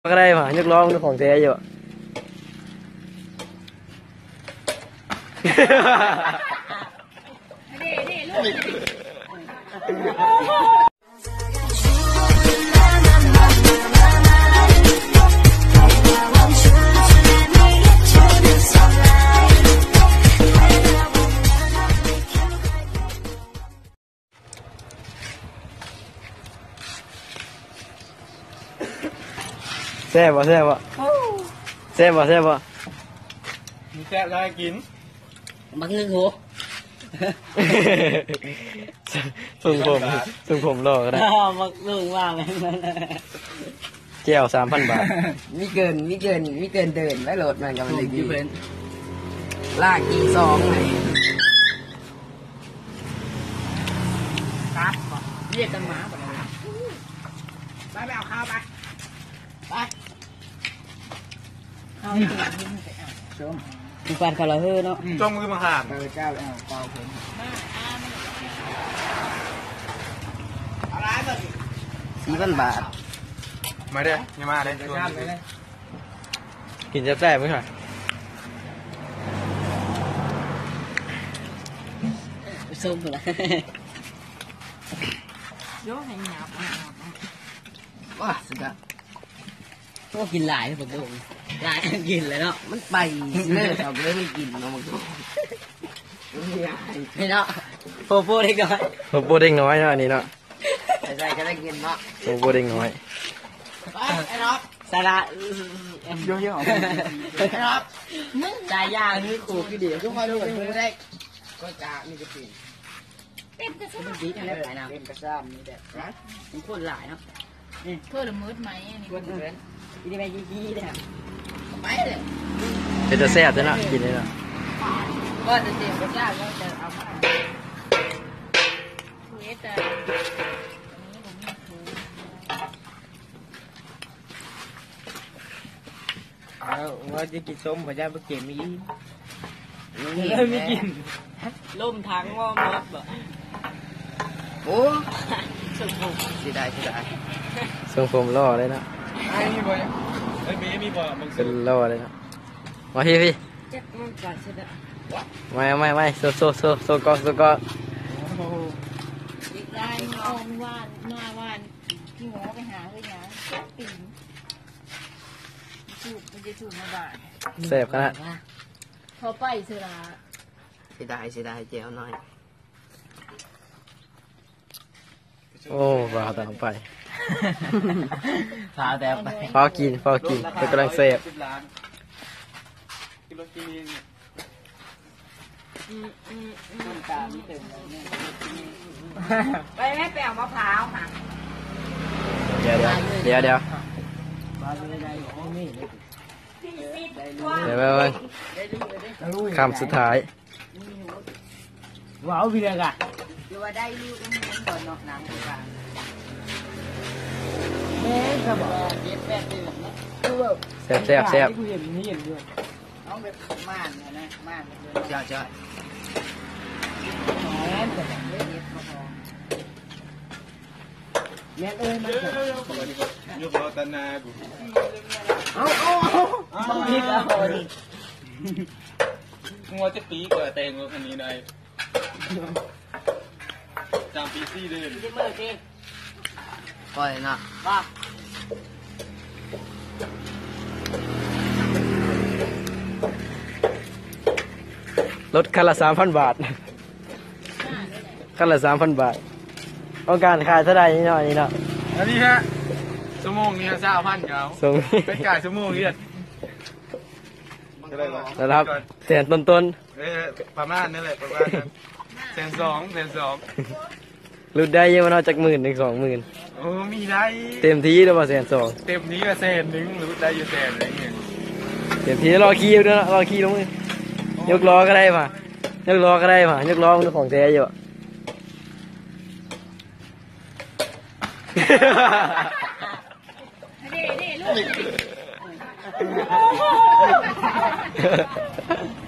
ກໍໄດ້ຫວາ ຍົກລໍ້ເບິ່ງ ຂອງແທ້ຢູ່. ແຊບບໍ່ ແຊບບໍ່ ແຊບບໍ່ ແຊບບໍ່? ມັນແຊບ ຢາກໃຫ້ກິນ ບັກໜຶ່ງໂຫ ຊົງຜົມ ຊົງຜົມຫຼໍ່ກໍໄດ້ ບັກໜຶ່ງວ່າແມ່ນ ແຈ່ວສາມພັນບາດ ມີເກີນ ມີເກີນ ມີເກີນເດີນໄວ້ໂລດ ມັນກໍບໍ່ໄດ້ກິນ ລາກອີກສອງ ກັບບໍ່ ເວຍດກັນມາບັດນີ້ ໄປ ໄປເອົາເຂົ້າໄປ ໄປ ເອົາ ສົ້ມ ຄືປານເຂົາລະເຮີເນາະ ອືມ ສົ້ມຄືມະຂາມ ເອີ ເຈົ້າເອົາເປົ່າເພິ່ນ ສີ່ພັນບາດ ມາເດີ້ ຢ່າມາເດີ້ ຊວນ ກິນແຊບໆເບິ່ງຫາ ສົ້ມພຸ້ນລະ ໂຍ ໃຫ້ຫຍາບ ວ້າ ສຸດຍອດ ໂອ້ ກິນຫຼາຍເດ້ບັກໂດງ ຫຼາຍກິນແລ້ວເນາະ ມັນໄປຊິເລີຍ ເຂົາເລີຍມັນກິນເນາະບັກໂດງ ເນາະ ໂປໂປເດັກນ້ອຍ ໂປໂປເດັກນ້ອຍເນາະ ອັນນີ້ເນາະ ໃສ່ໆກໍໄດ້ກິນເນາະ ໂປໂປເດັກນ້ອຍ ໄປ ໄອ້ນອກ ສາລະ ໂຍໂຍ່ ໄອ້ນອກ ສາຍາຄືຄູ່ຄືເດ ທຸກຄົນຮູ້ໄດ້ ກໍຈະມີກະປິ ເຕັມກະຊາມ ເຕັມກະຊາມນີ້ແຫຼະ ມັນຄົນຫຼາຍເນາະ ອືມ ເພິ່ນລະໝົດໄໝອັນນີ້ ຄົນເພິ່ນ ກິນໄປຂີ້ໆເດ້ ໄປເລີຍ ເປັນຕາແຊບເດ້ເນາະ ກິນເດ້ເນາະ ວ່າແຕ່ເຕັມກະຊາມ ວ່າຈະເອົາມາ ເຮັດແຕ່ ເອົາ ວ່າຈະກິນສົ້ມ ພະເຈົ້າບໍ່ເຕັມອີກ ນີ້ ເລີຍມີກິນ ລົມຖັງບໍ່ໝົດບໍ່ ໂອ້ ເສຍດາຍ ເສຍດາຍ ຊົງຜົມຫຼໍ່ເລີຍເນາະ ໄອ້ມີບໍ່ ໄອ້ເບມີບໍ່ ເປັນຫຼໍ່ເລີຍເນາະ ມາພີ້ ພີ້ ຈັກມັນກະຊິໄດ້ ມາ ມາ ມາ ໂຊ ໂຊ ໂຊ ໂຊກ້ອງ ໂຊກ້ອງ ໂອ້ໂຫ ເດັກຫຼາຍ ອ່ອນຫວານ ມາຫວານ ຂີ້ງໍໄປຫາເຮີຍຫຍັງ ເຈັບຕີນ ສູບ ມັນຈະສູບມາບາດ ແຊບຂະໜາດ ພໍໄປເທື່ອລະ ເສຍດາຍ ເສຍດາຍ ແຈ່ວນ້ອຍ ໂອ້ ຟ້າວແຕ່ໄປ ຟ້າວແຕ່ໄປ ຟ້າວກິນ ຟ້າວກິນ ເພິ່ນກຳລັງແຊບ ໄປແມ່ ໄປເອົາມະພ້າວຫາ ດຽວ ດຽວ ດຽວ ດຽວ ດຽວ ໄປ ໄປ ໄປ ຄຳສຸດທ້າຍ ວ້າວ ວິລະກະ ຄືວ່າໄດ້ລູກນີ້ມັນບໍ່ເນາະ ນາງຄືວ່າ ແມ່ນຊະບໍ່ ເຈັດແປດເດືອນເນາະ ຄືວ່າ ແຊບໆໆ ເຫັນ ເຫັນຢູ່ ເອົາແບບມ່ານຫັ້ນນະ ມ່ານ ເຈົ້າ ເຈົ້າ ແມ່ນຊະບໍ່ ເຮັດບໍ່ພໍ ແມ່ນເອີຍ ມັນ ຍົກລໍ້ຕັດໜ້າກູ ເອົາ ເອົາ ເອົາ ເອົາ ເອົາ ເອົາ ງົວຈັກປີກວ່າແຕ່ງລົດຄັນນີ້ໄດ້ ສາມປີສີ່ເດືອນ ຊິໄດ້ເມີຕິ ຂ້ອຍນະ ວ່າ ລົດຄັນລະສາມພັນບາດ ຄັນລະສາມພັນບາດ ຕ້ອງການຂາຍເທົ່າໃດນີ້ເນາະ ອັນນີ້ເນາະ ອັນນີ້ຮະ ຊົ່ວໂມງນີ້ຮະ ຊາວພັນກໍເອົາ ຊົ່ວໂມງ ເປັນການຊົ່ວໂມງນີ້ ລະດັບແສນຕົ້ນໆ ເອີ ປະມານນັ້ນແຫຼະ ປະມານນັ້ນ ແສນສອງ ແສນສອງ ຫຼຸດໄດ້ຢູ່ບໍ່ເນາະ ຈັກໝື່ນໜຶ່ງ ສອງໝື່ນ ໂອ້ ມີໄດ້ ເຕັມທີ່ແລ້ວບໍ່ ແສນສອງ ເຕັມທີ່ກໍແສນໜຶ່ງ ຫຼຸດໄດ້ຢູ່ແສນໜຶ່ງ ເຕັມທີ່ ລໍຂີ່ຢູ່ເນາະ ລໍຂີ່ລົງ ໂອ້ ຍົກລໍ້ກໍໄດ້ຫວາ ຍົກລໍ້ກໍໄດ້ຫວາ ຍົກລໍ້ມັນຂອງແທ້ຢູ່ ເດ້ ເດ້ ລູກ